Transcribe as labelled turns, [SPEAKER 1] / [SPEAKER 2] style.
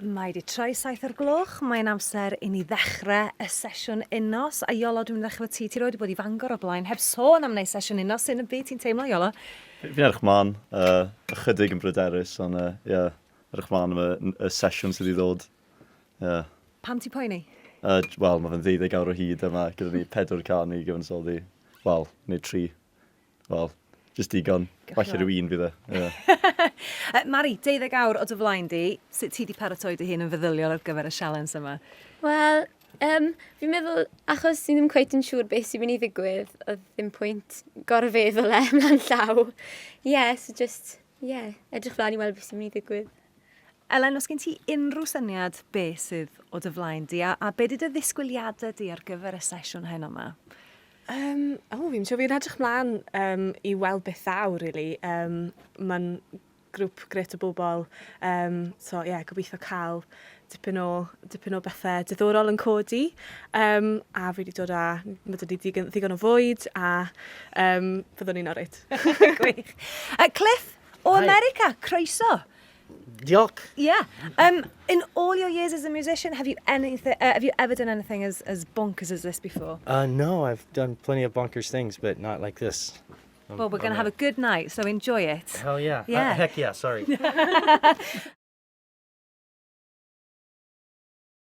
[SPEAKER 1] Mae 'di troi 7 o'r gloch, mae'n amser i ni ddechrau y sesiwn unnos. A Iolo, dwi'n mynd i ddechrau efo ti. Ti 'rioed 'di bod i Fangor o blaen, heb sôn am wneud sesiwn unnos. Sut yn y byd ti'n teimlo, Iolo?
[SPEAKER 2] Fi'n edrych mlaen, ychydig yn bryderus, ond yeah, edrych mlaen am y sesiwn sydd i ddod. Yeah.
[SPEAKER 1] Pam ti'n poeni?
[SPEAKER 2] Wel, mae fe'n 12 awr o hyd yma, gyda ni pedwar cân i gyfansoddi. Wel, neu tri. Wel, jyst digon. Falle rhyw un fydd e. Yeah.
[SPEAKER 1] Mari, 12 awr o dy flaen di. Sut ti di paratoi dy hun yn feddyliol ar gyfer y sialens yma?
[SPEAKER 3] Wel, fi'n meddwl, achos ni ddim cweit yn siŵr beth sy'n mynd i ddigwydd, oedd ddim pwynt gorfeddwl e ymlaen llaw. Yeah, so just, yeah, edrych mlaen i weld beth sy'n mynd i ddigwydd.
[SPEAKER 1] Elen, os gen ti unrhyw syniad beth sydd o dy flaen di, a be 'di dy ddisgwyliadau di ar gyfer y sesiwn heno yma?
[SPEAKER 4] Oh, fi'n siŵr fi'n edrych mlaen i weld beth ddaw, really. Mae'n grŵp grêt o bobl. So, ie, yeah, gobeithio cael dipyn o bethau diddorol yn codi. A fi wedi dod â, mae 'da ni ddigon o fwyd a byddwn ni'n alright.
[SPEAKER 1] Gwych. Cliff, o America, croeso.
[SPEAKER 5] Diolch.
[SPEAKER 1] Yeah. In all your years as a musician, have you ever done anything as bonkers as this before?
[SPEAKER 5] No, I've done plenty of bonkers things, but not like this.
[SPEAKER 1] Well, we're going to have a good night, so enjoy it.
[SPEAKER 5] Hell yeah.
[SPEAKER 1] Yeah.
[SPEAKER 5] Heck yeah, sorry.